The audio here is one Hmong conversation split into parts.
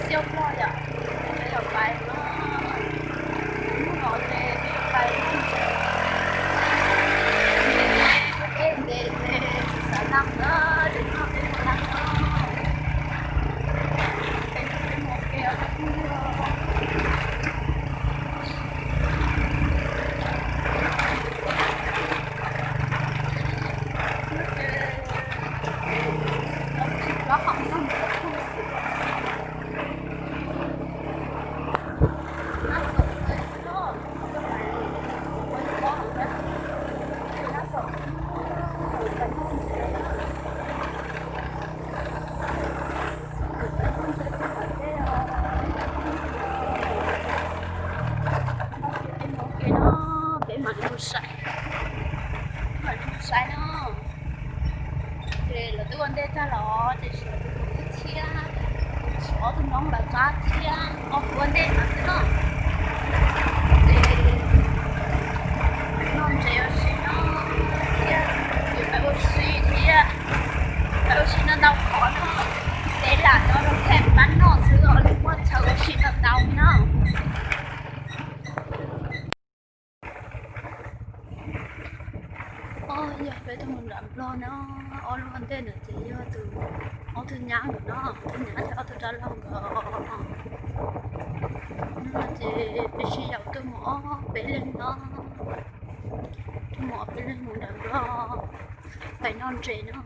Xyoo no yom, peb yuav pais no, hnub no ces peb yuav pais noj ntses, ej ntes ces tsis xav noj na, tsis noj peb mus na, peb mus ua ke os. Peb mus ua ke no, peb mam li mus saib, mam li mus saib no. Ces lawv twb ua ntej tag los ces tshuav tus tus thiab, tshuav ob tug noob lawv qab thiab ob tug ua ntej no xwb no. Ces noj ntses ua si no thiab, ces peb ua si thiab, peb ua si no ntau qhov no, peb lam no rau peb pab noj xwb os, lwm muaj chaw ua si ntau ntau no. Yog peb tuaj mus nram Nplog no, ob lub ua ntej ntawd ces yog tus, ob tug nyab nkawd no, ob tug nyab thiab ob tug dab laug nkawd. No ces peb sib yaum tuaj mus ob peb leeg no, tuaj mus ob peb leeg mus nram Nplog pais noj ntses no.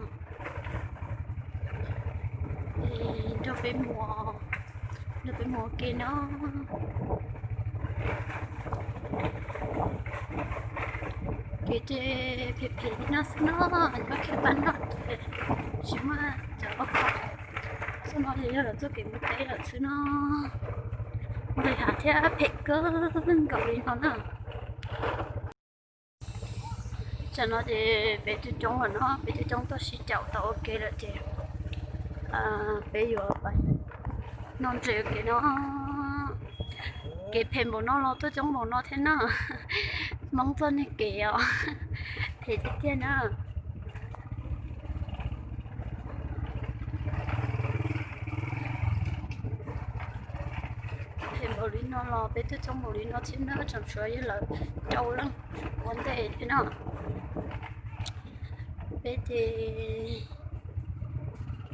Es nrog peb mus, nrog peb mus ua ke no. Kev ces phem phem li no xwb no, nyob kiag pab nrog ces tsis muaj cov ua kho. Txoj no ces yog lawv txoj kev mus teb lawm xwb no. Nqis hav thiab phem kawg nkaus li no na. Tam no ces peb coob coob lawm no, peb coob coob tuaj sib caum tau ua ke lawm ces peb yuav pais noj ntses ua ke no. Kev phem npaum no los tuaj coob npaum no thiab na. Hmoob txoj niag kev os, phem tiag tiag na. Phem npaum li no los peb tuaj coob npaum li no thiab na, tseem tshuav yog lawv rau leej ua ntej thiab no. Peb ces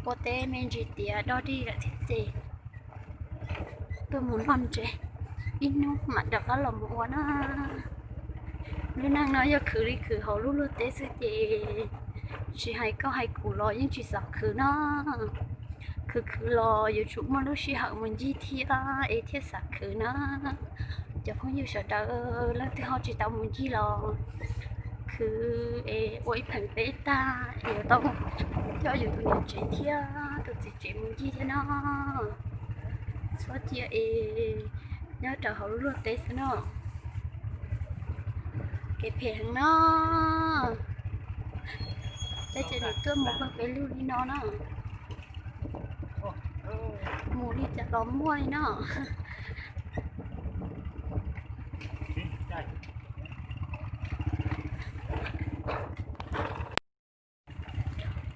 ua teb me ntsis tiav dog dig lawm thiab ces tuaj mus noj ntses ib hnub mam rov qab los mus ua na. Lub neej no yog khwv li khwv hauv lub luag teb xwb ces tsis hais koj hais kuv los yeej tsis xav khwv na. Khwv khwv los yuav tsum muaj lub sij hawm mus ncig thiab es thiaj xav khwv na. Cov phooj ywg sawv daws leej twg ho tsis tau mus ncig los khwv es ua ib pheem peb tag es yuav tau coj yus tus niam tsev thiab tus txiv tsev mus ncig thiab no. Txhob cia es nyob raws hauv lub luag teb xwb no. Kev phem heev no. Peb ces nws tuaj mus pawg peb lug li no na. Mus li cas los muaj li no.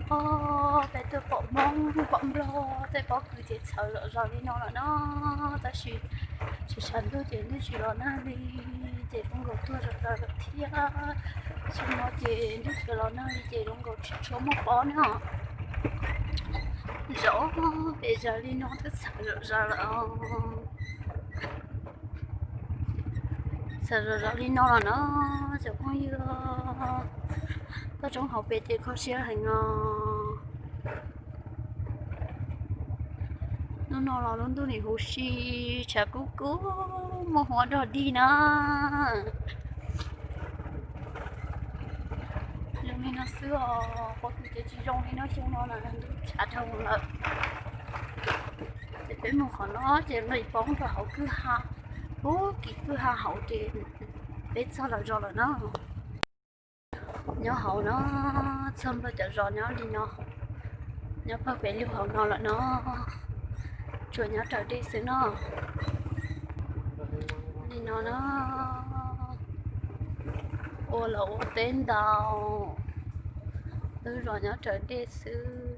Os, peb tuaj pom Hmoob pom Nplog tej pob kws ces txhawv zom zaws li no lawm no, tab sis tsis sawv ntuj ces ntuj tsis los nag li, ces zoo nkaus tuag zom zaws lawm thiab. Tam no ces ntuj tsis los nag li ces zoo nkaus tsis tshua muaj pob na. Zom pes zaws li no twb txhawv zom zaws lawm. Txhawv zom zaws li no los no, cov phooj ywg, toj roob hauv pes ces kho siab heev os. Hnub no los lub ntuj nim huv si, tshav kub kub, muaj huab dog dig na. Zoo li no xwb os, pob kws ces tsis zoo li no, xyoo no na ntuj tshav dhau lawm. Ces peb mus qhov no ces nqis poob rau hauv kwj ha, ub, kis kwj ha hauv ces peb txog lawv zos lawm na. Nyob hauv no, txog nplog cov zos nyob li no, nyob pawg pem lug hauv no lawm no, tsuas nyob raws dej xwb no. Li no na, ua los ua teb ntau, lub zos nyob raws dej xwb.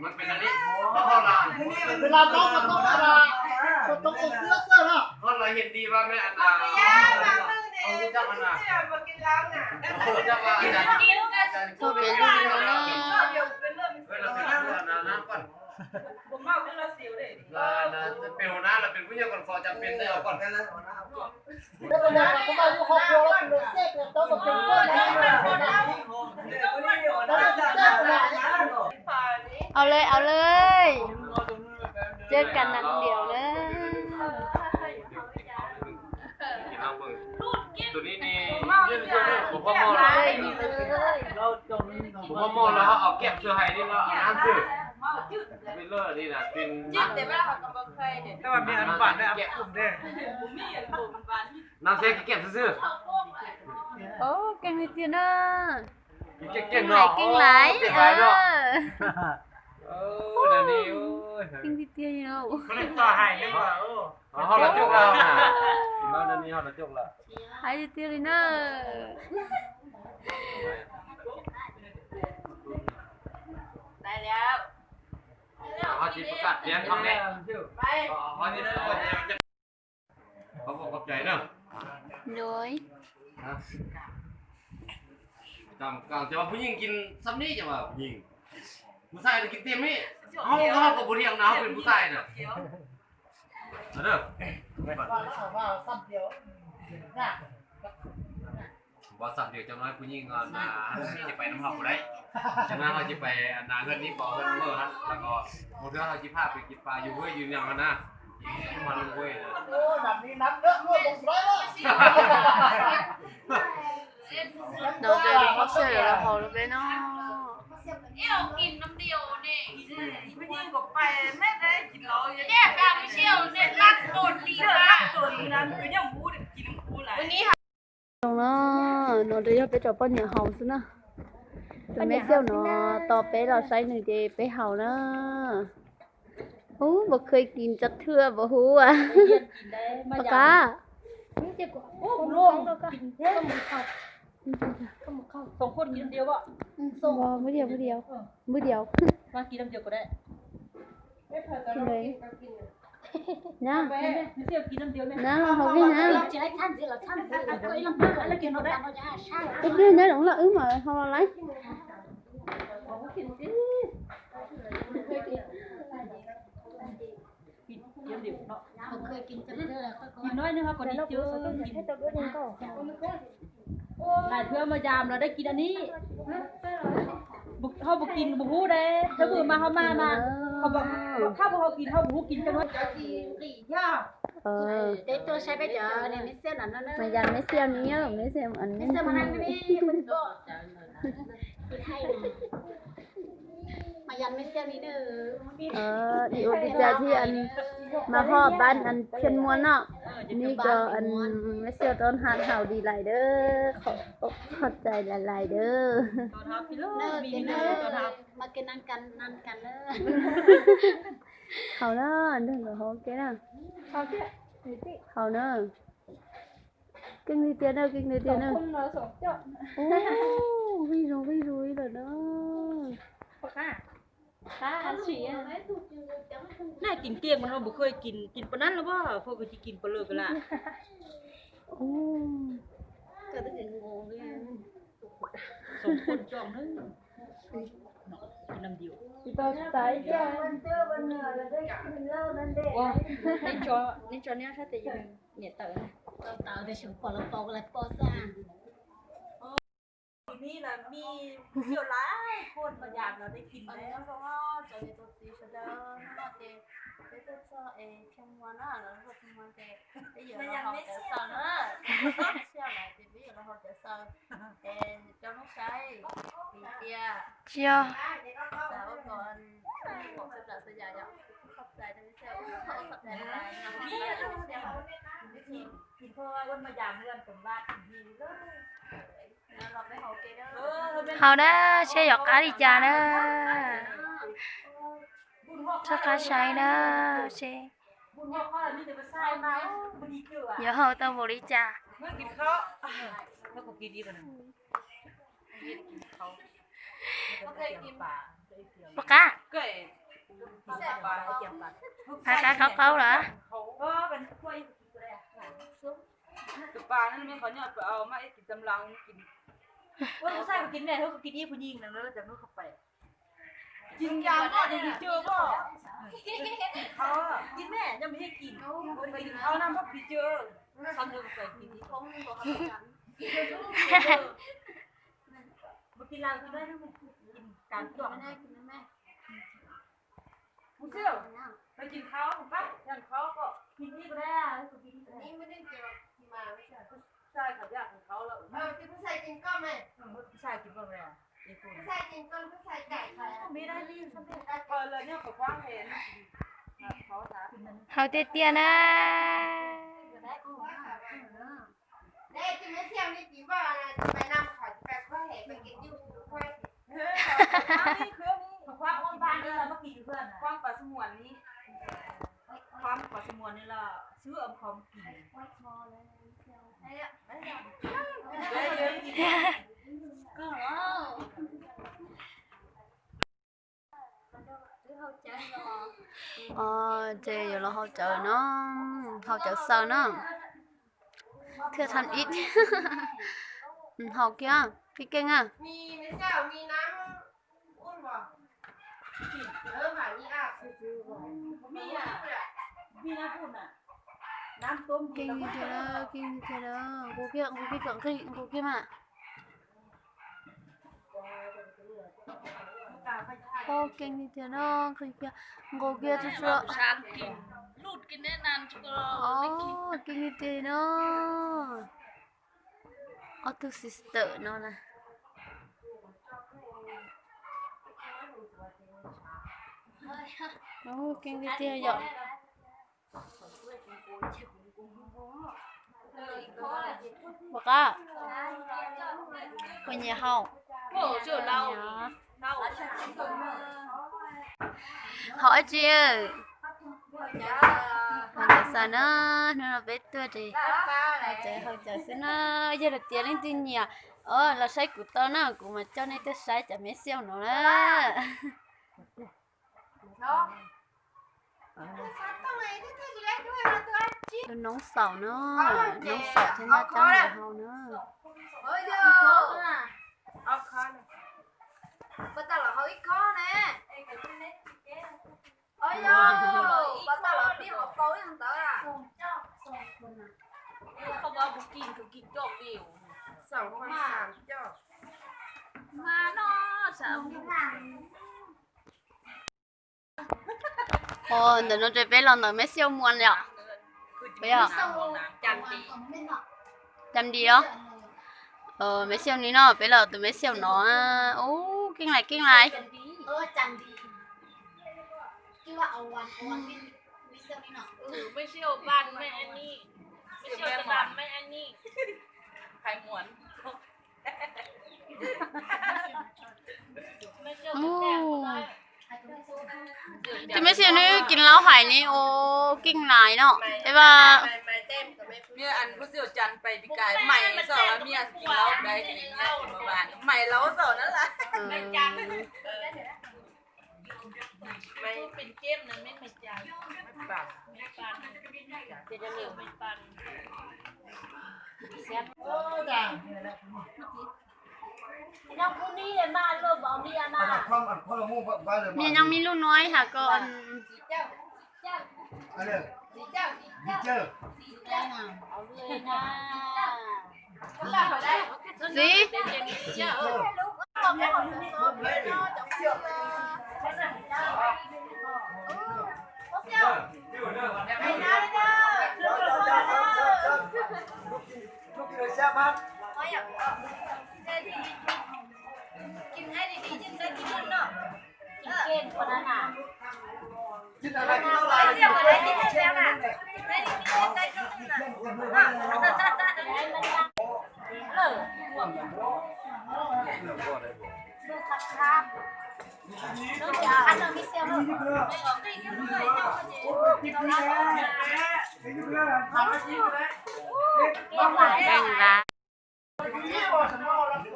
Mas pem no ne, koj los, koj los ua xib hwb xwb los? Koj los hiam di mas me as na. Txoj kev zoo no na. เป็นหัวหน้าเราเป็นผู้ใหญ่ก่อนขอจำเป็นได้เอาก่อน เอาเลย เอาเลย เจอกันนัดเดียวเลย ตัวนี้นี่ผมพ่อหม้อแล้วผมพ่อหม้อแล้วเอาแก้มเชื่อให้นี่แล้วน้ำซื่อไม่เลิกนี่นะกิน แต่ว่ามีอันหวานด้วย อันขมด้วย น้ำเสียขี้เกียจซื่อ โอ้ เก่งเลยเตียนะ เก่ง เก่ง เก่งหลาย เก่งหลาย เก่งหลายเนาะ เออ เออ นั่นนี่ โอ้ย เก่งเลยเตียเนาะ เขาเรียกต่อหายเลยว่ะ เออ เขาเราจุกเราน่ะ เรานั่นนี่เขาเราจุกเรา หายเลยเตียเลยเนาะ ได้แล้ว เขาจะประกาศเสียงคำนี้ ไป เขาจะได้ เขาบอกขอบใจเนอะ โดย นะ จำกลางจะว่าผู้หญิงกินซ้ำนี่จะว่าผู้หญิง ผู้ชายจะกินเต็มนี่ เขาเขาก็บ่เถียงนะ เขาเป็นผู้ชายน่ะ เอาเด้อ บ่สับเดี๋ยวจังน้อยผู้หญิงก่อนนะ จะไปน้ำหอมบ่ได้ จังน้อยเขาจะไปอันนาเพื่อนนี่บอกเพื่อนเมื่อฮะ แล้วก็บางเทื่อเขาจะพาไปกินปลาอยู่ห้วยอยู่เนี่ยนะ มันห้วยนะ โอ้ น้ำนี่น้ำเยอะด้วย ลงสบายเลย เราจะไปเข้าเสื้อแล้วพอแล้วไปเนาะ กินน้ำเดียวเนี่ย ผู้หญิงก็ไปแม่ได้กินเหล้า แยกกันไม่เที่ยวเนี่ย รักโดดหนีนะ รักโดดหนีนะ ก็ยังพูดกินน้ำพูดอะไร วันนี้ Zoo no, no rau yog peb cov poj niam haus xwb na. Tus me xiauj no tos peb los saib nws ces peb haus na. Ub, npaum khơi kis cov thưa npaum huv. Pov qab. Npwj diaus, npwj diaus. Npwj diaus. Na, na los hauv peb na. Ib pliag nyob zoov lawm wb mam hau los lawm. Lais thwv mas yam los da kis a ni. Ho puas kis npaum huv dai, thawj pwg mas ho mas mas, ho puas, thawj pwg ho kis ho puas huv kis cov no. Peb tuaj saib peb cov niam me xiab no, mas yam me xiab ni, me xiab, me xiab mas na, ib ua li cas thiab, mas ho ban an phiên muôn no, ni cov an me xiab rov haus di lais dawb, qhov txais lais lais dawb. Haus na, nrog nkawd haus ke na. Haus na. Keej li tiag na, keej li tiag na. Ub, vij zus vij zus li lawm na. Naj kis tiag mas no npaum khơi kis, kis pov nab los pog, khơi kis kis pov lawm ka lam. Neb tso neb sab tes niam tawm. Tau tias tseem pom los pom, lawv pom xwb. Tus ni los mej yog lawv khuj mas yam los de kis lawm. Cov niam tus txiv sawv daws no ces peb tuaj txog es Cheem Muas na, los tuaj Cheem Muas ces peb yuav los haus cawv xaws na. Peb tuaj txog Cheem Muas ces peb yuav los haus cawv xaws es rau nej saib. Vim tias tsis yog xav ua kom pom txhua yam yom. Qhov txais rau peb txhua, qhov txais rau peb txhua. Haus dab, seb yuav qab li cas na. Txhob qab saib na, seb yuav haus tau npaum li cas. Pov qab, pov qab qaub qaub lawm. กินแม่ยังไม่ให้กินกินเขาน้ำพักผีเจอทำเดิมไปกินที่ท้องนี่บอกเขาจังมากินลาวกินได้ไหมกินกลางตัวไม่ได้กินนะแม่ Một xíu, phải chịu khó một bác, chịu khó có. Nhìn đi qua đây, nhìn đi qua đây. Nhìn qua đây kìa, mà bây giờ. Sai khỏi dạo khỏi khó lắm. Ờ, thì con sai chịu con mày. Ừ, con sai chịu con mày à? Con sai chịu con, con sai chạy phải. Không biết đây đi, không biết. Ờ, là nhau phải khóa hè, nó khó hả? Hau tiag tiag na. Khóa ôn ba đi là mắc kỳ dư hơn à? Khóa pà sung muộn đi. Khóa pà sung muộn đi là xứ ấm khó mắc kỳ. Con hả? Ces yuav los hau cawv no, hau cawv xaws na. Thiaj than ib. Hau kiag, keej keej a. Keej li thiab, keej li thiab, nqus kiag, nqus kiag kom nqig, nqus kiag mas. Keej li thiab no, nqus kiag, nqus kiag tsuag tsuag. Keej li tiag no. Ob tug sister no na. Keej li tiag yom. Ua qab, ua nyias hau. Hau ib tsi, hau cawv xaws na, hnub no peb tuaj ces hau cawv xwb na. Yog tias leej twg nyiam los saib kuv tau na, kuv mam coj nej tuaj saib cov me xiauj no na. Tus noob xaum na, noob xaum thiab noj cab ntawm hau na. Ntawm no ces peb los ntawm me xiauj muam li os. Peb os, Cam Dis os. Me xiauj ni no, peb los tus me xiauj no. Ub, keej lais keej lais. Tus me xiauj no kis laub hais ni ua keej lais no. Es Niag no me lub nuav has ko. Txiv.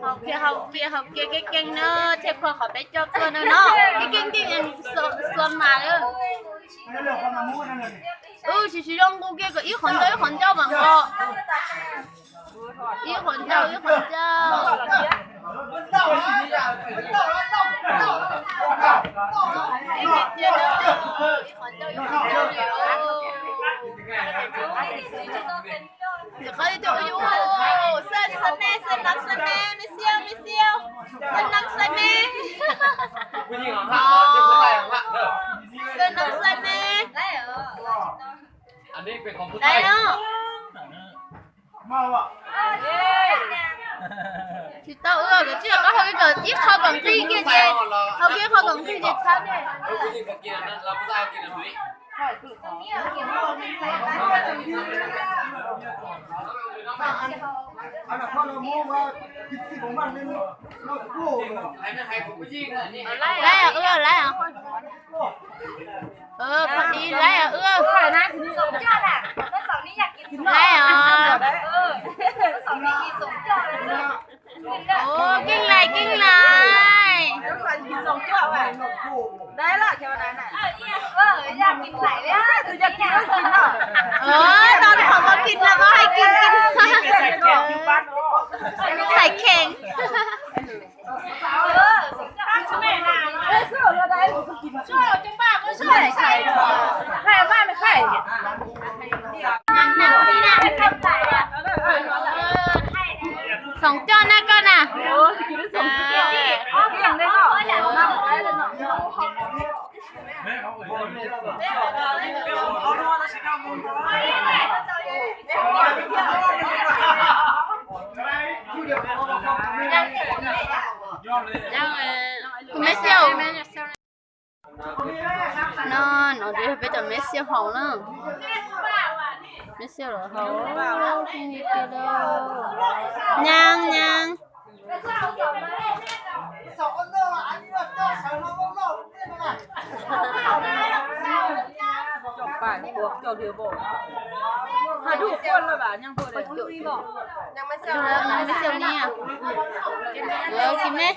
Haus kiag, haus kiag, haus kiag keej keej na, thiaj kho qhov peb coj tuaj na no. Keej keej, xuas mas lawm. Ub, tsis, tsis zoo nqus kiag kom ib qhov ncauj ib qhov ncauj mas nqos. Ib qhov ncauj ib qhov ncauj. Xwb nov xwb ne, me xiau me xiau, xwb nov xwb ne, xwb nov xwb ne. Tsis tau, wb kom tsis kom hau ib qho kom nqig kiag ces, hau kiag qho kom nqig ces txhab ne. Laib os, wb laib os. Phob ib laib os wb. Laib os. Keej laim keej laim. Tau qhov muab kis los muab hais kis kis. Xaim kheev. Xoom coj na koj na. Kuv me xiau. No, no ces peb cov me xiau haus na. Me xiau los haus. Nyaab nyaab. Me xiau ni, kis me,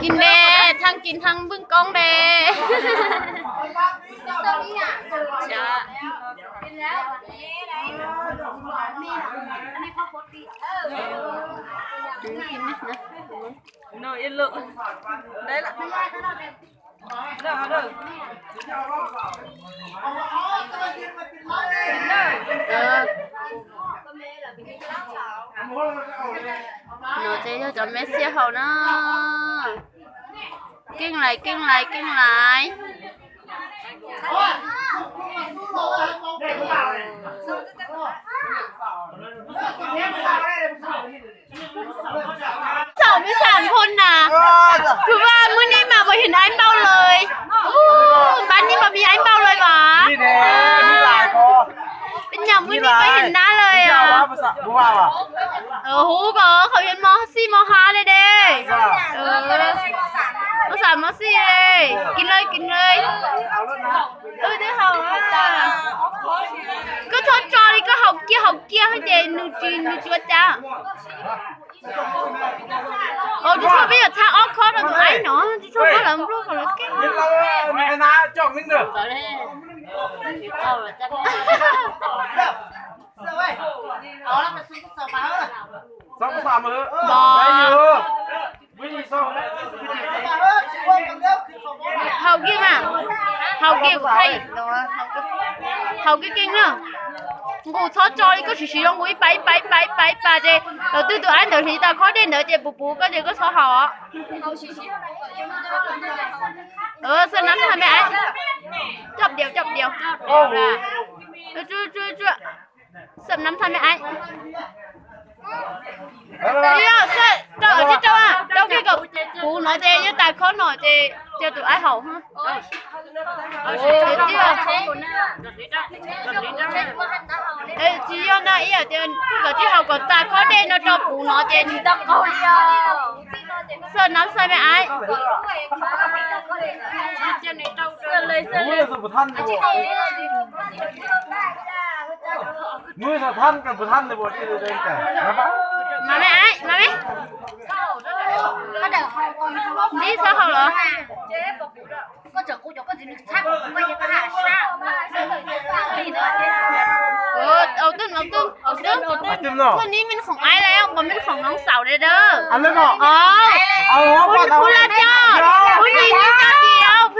kis me, thaj kis thaj npwj koob de. No ces yog cov me xiau haus na. Keej laim keej laim keej laim. Txom me xam phun na. Kuv vaj, muaj nej mam ua hin aib npauj lawm. Pab nej mam ua aib npauj lawm vas. Peb nyam muaj nej ua hin nab lawm. Huv kom qhov yuav mos xij mos hav le de. Mos xam mos xij le. Kis lawm kis lawm. Wb twb haus. Koj txhob tso li, koj haus kiag haus kiag ces nws tsis, nws tsis ua cas. Tsis txhob, peb yuav txhab ob khob rau tus aib no, tsis txhob muab lawv nplua kom lawv keej. Haus kiag mas, haus kiag kuv thaij, haus kiag keej na. Nqus txhob tso li, koj siv siv zoo nqus ib pas ib pas ib pas ib pas ib pas ces thaum twg tus aib ntawd hliv tau khob dej ntawd ces puv puv koj ces koj txhob haus os. Xab nab tha me aib. Coj diav coj diav. Xab nab tha me aib. Rau kiag kom puv no ces yog tas khob no ces cia tus aib haus. Tsis yog na, ib yam tias koj kom tsis haus kom tas khob dej no rau puv no ces nws tau qaug li os. Xab nab tha me aib. Mas me aib, mas me, ntxim txhob haus los? Ua twb, ua twb, ua twb. Phooj ywg, meej khoom aib lawm, phooj ywg, meej khoom noov xaum dawb dawb. Phooj ywg, phooj ywg, phooj ywg, phooj ywg, phooj ywg.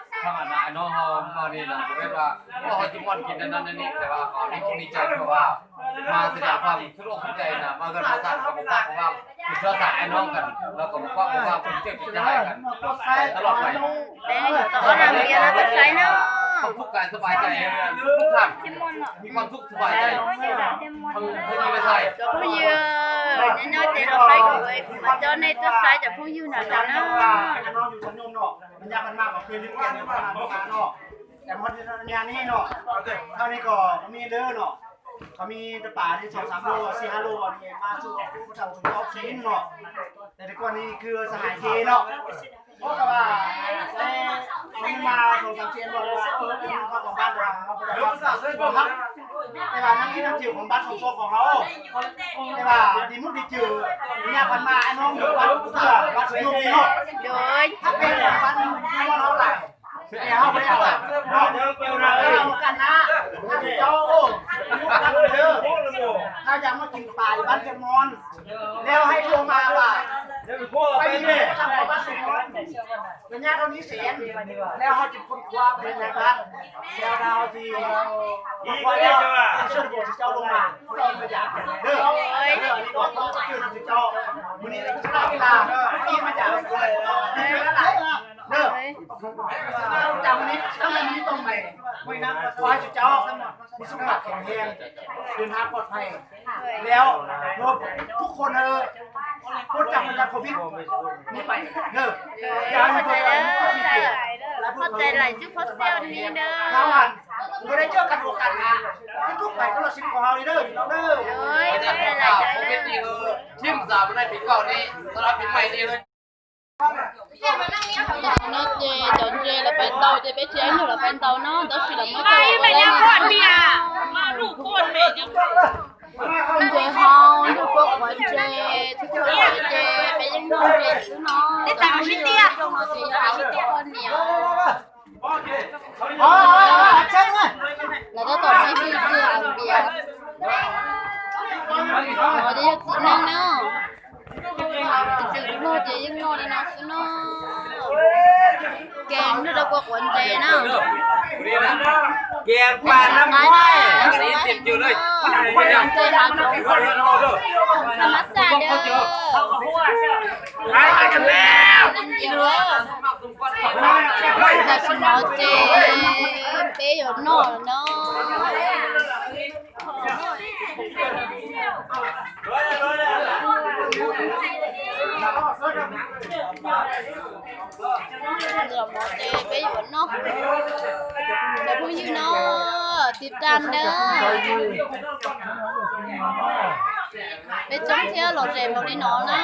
Thaj mas na, no ho mas li no, kuv peb mas kuj ho cov muaj kis na no ne, tab sis mas kuv li kuj li cas kuj mas xwb na, kuv xub loj xub cai na, mas koj mas xav kuv pab kuv mas kuv xav xav no koj los kuv pab kuv mas kuv coj kuv cai koj los pais. Peb yuav tau ob lam tias no tuaj saib no. Koj xub cai xub pais cai, xub tham, koj xub xub pais cai, koj xub li pais cai. Cov phooj ywg, nim no ces los saib kuv, kuv mas coj nej tuaj saib cov phooj ywg na no na. Tab sis mas nyaj no, thaum no kom muaj lawm no, kom muaj rau pam li xyoo xav luj xij hab luj mas tsuas kuj tau tsis ob txhiab no. Tab sis kuj ni kwv xav hais ces no, tab sis mas xyoo xav tsis luj los kuj tau kom pab rau hab, tab sis mas nab tib nab cwg kom pab tau txhua qhov hauv, tab sis mas li muj li cwg, nyaj pab mas no pab tsis luj li no, hab peb pab muab hauv lawm. Ces hauv peb no, mus kam na, hab tus cau, hab tus cau, hab yam muaj cwg pam li pab cov mos, lawv hais dua mas pab, pab li pab xeem, lawv nyab rau nib xeem, lawv ho tsis pom qhuav peb nyab pab, lawv ho tsis pom qhuav, sawv daws tsis cau los mas, ib yam, ib yam, mus ni tsis laj li las, ib yam, ib yam, Ua cas mus ni, tab sis mus ni tau mas, ua hais tsis cau, mus xub pam kheem hiam, dim nab pov thaiv, lawm, tuab qhua na, puab cam mus cov covid, ni pais na, yog mus pais, Phoj Txais laim txwb Phoj Xiaj ni na. Ua dab tsi kaj ua kaj na, ib tug pais koj los sim kom haus li na, Phoj Txais laim cai na. Tam sim no ces cov ntses lawv pais ntaus ces peb tsis ib nyuag lawv pais ntaus no tab sis lawv muab coj los ua lawm. Ntses hau, ntses quav ntses, txhua txhua lawm ces peb yeej noj ntses xwb no. Cov phooj ywg, rooj no ces yog ib tug poj niam. Lawv tab tom muaj ib tug txiv npias, no ces yog txiv neej na. Tus txiv loj ces yeej noj li no xwb no. Kev noj rau kua quav ntses na. Kev pas nab qaib na, ntses hav zoov, thaj mab xaj dawb. Tam sim no ces peb yuav noj lawm no. Los mov ces peb yuav noj. Cov phooj ywg no, tiv tas na. Peb coob thiab los zem npaum li no na.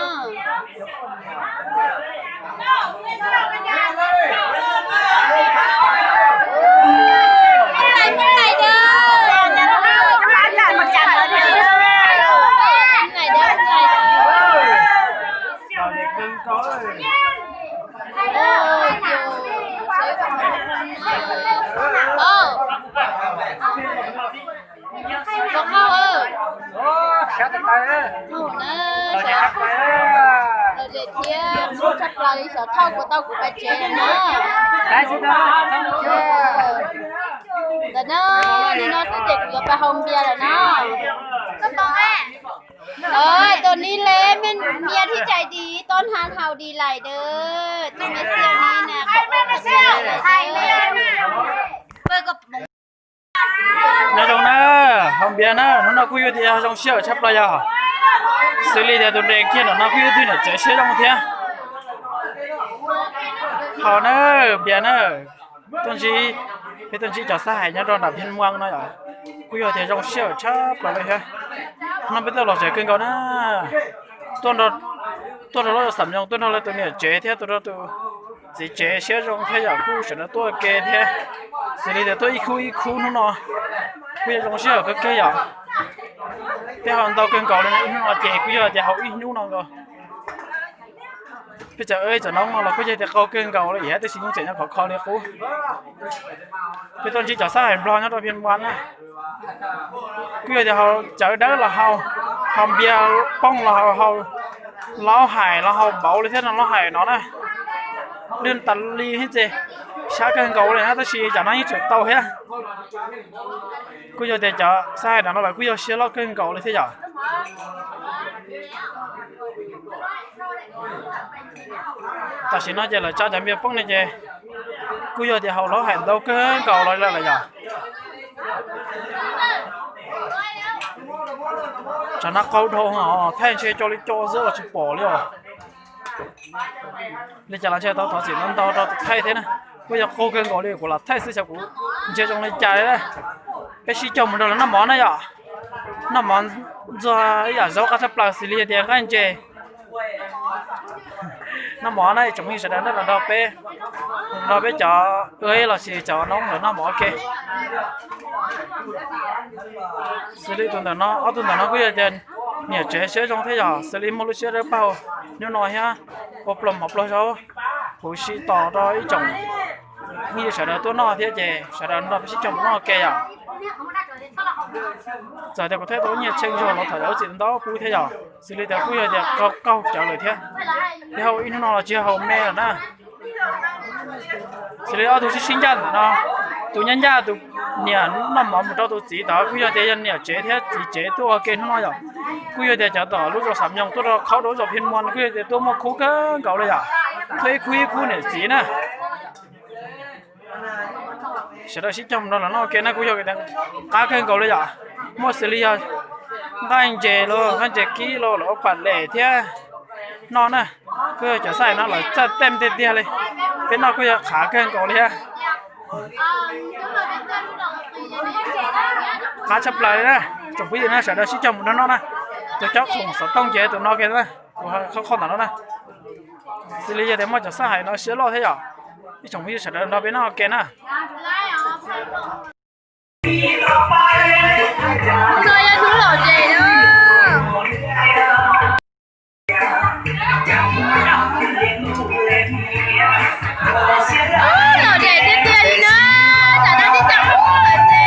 Ua, sab tawv tawv. Ua na, sab tawv tawv. Lom zem thiab, zoo siab tshaj plaws li xyov thaum kuv tau kuv pais tsev lawm na. Ntawm no, nim no xwb ces kuv yuav pais haus npias lawm na. Tus ni le, mej niam thiab txais tiv toj hnav haus di lais dawb, tus me xiam ni na. Nyob zoo na, haus npias na, hnub no kuj yog tias zoo siab tshaj plaws yog. Xws li tias tus nres kiag nram no kuj yog ib tug niam tsev siab zoo thiab. Haus na, npias na. Tuaj ntsib, peb tuaj ntsib cov xab hais nyob rau nram Phiaj Muas no yom, kuj yog tias zoo siab tshaj plaws li thiab. No peb tuaj los tsev kawg nkaus na. Tuaj nrog lub xam nyoos, tuaj nrog lawv tus niam tsev thiab tuaj nrog tus txiv tsev siab zoo thiab yom, kuj sawv daws tuaj ua ke thiab. Xws li tias tuaj ib khub ib khub hnub no kuj yog zoo siab kawg kiag yom. Peb haus ntau kawg nkaus li, ib hnub no ces kuj yog tias haus ib hnub no nkaus. Peb cov txawm noob no los kuj yog tias qau kawg nkaus li, tab sis yeej tseem nyob khov kho li qub. Peb tuaj ntsib cov xab hais Nplog nyob rau Phiaj Muas na. Kuj yog tias haus cawv dawb los haus, haus npias poob los haus, haus laub hais los haus npaum li thiab no, laub hais no na. Lwj tas li thiab ces sab kawg nkaus li na, tab sis cov no yeej tseem tau thiab. Kuj yog tias cov xab hais no lawv kuj yog siab loj kawg nkaus li thiab yom. Tam sim no ces lawv tsa cov npias poob ne ces kuj yog tias haus laub hais ntau kawg nkaus los lawm yom. Tsam no qau dhau, thaij ntshe co li co xwb los tsis pom li os. Li cas los ntshe tau thov txim ntau ntau rau tus thaij thiab na. Kuj yog qau kawg nkaus li, kuv los thaij xwb xyov kuv ntsia zoo li cas li. Peb sib cog mus nrog lawv noj mov na yom. Noj mov ntxuag ib yam zaub qab tshaj plaws xws li tias nqaij ntses. Noj mov na, tsoom phooj ywg sawv daws nrog peb, nrog peb cov ua los sis cov noob lawv noj mov ua ke. Xws li tus ntawm no, ob tug ntawm no kuj yog tias niam tsev siab zoo thiab yom, xws li muaj lub siab dawb paug hnub no thiab ua pluas mov pluas zaub huv si tos rau ib tsoom phooj ywg sawv daws tuaj noj thiab ces sawv daws nrog peb sib cog mus noj ua ke yom. Txawm tias kuv thaij tau nyiaj tshee zog los thov zam lub txim ntau pub thiab yom, xws li tias kuj yog tias qaug qaug cawv lawm thiab. Yog haus ib hnub no los tsis haus me lawm na. Xws li ob tug sib sib ncaj ntawm no, tus nyab ncaj tus niam noj mov mus rau tus txiv tod kuj yog tias yog niam tsev thiab txiv tsev tuaj ua ke hnub no yom. Kuj yog tias cov tom lub zos Xam Nyoog tuaj rau khawb rau lub zos Phiaj Muas kuj yog tias tuaj muaj khub kawg nkaus li yom. Tuaj ib khub ib khub niam txiv na. Sawv daws sib cog mus nrog lawv noj ua ke na, kuj yog tias qab kawg nkaus li yom. Muaj xws li yog nqaij ntses los nqaij ntses kib los lawv ua pam lem thiab noj na. Kuj yog cov xab hais no lawv txawj teeb tiag tiag li. Peb noj kuj yog qab kawg nkaus li thiab. Qab tshaj plaws li na. Tsoom phooj ywg na, sawv daws sib cog mus nrog noj na. Tus cob khoom xov tooj ces tus no kiag na, tus qhov qhov ntawm no na. Xws li yog tias muaj cov xab hais no siab loj thiab yom. Ib tsoom phooj ywg sawv daws nrog peb noj ua ke na. No yog hnub lom zem na. Lom zem tiag tiag li na, tam no twb tsaus ntuj lawm ces.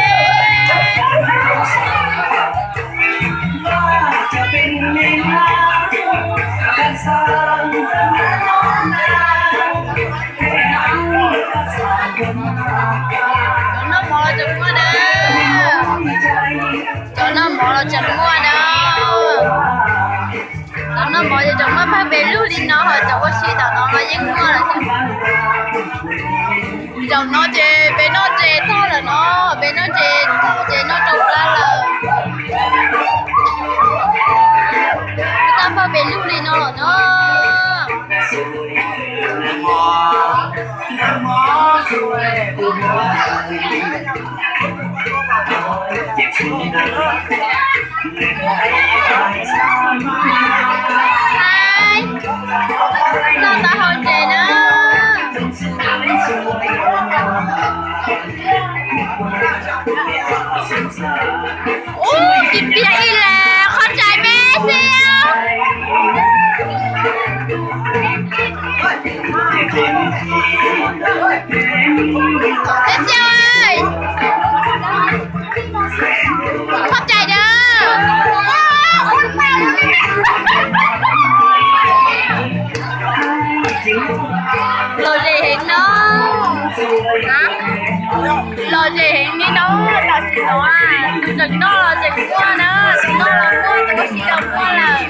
Cov noj mov los tseem muaj na. Cov noj mov los tseem muaj na. Cov noj mov ces tseem muaj phaj npe lug li no, ho cov ua si tom no los yeej muaj lawm thiab. Zaum no ces peb noj tsev tag lawm no, peb noj tsev tag ces noj rau plab lawm. Tau phaj npe lug li no lawm no. Hais, txog tau hauv tsev na. Ub, tsis piam ib leeg qhov tseem me xwb. Peb Xiab ơi, qhov tseem na. Lom zem heev no. Lom zem heev li no, tam sim no tus tseem noj los tseem muaj na, tus noj los muaj, tus ua si los muaj lawm.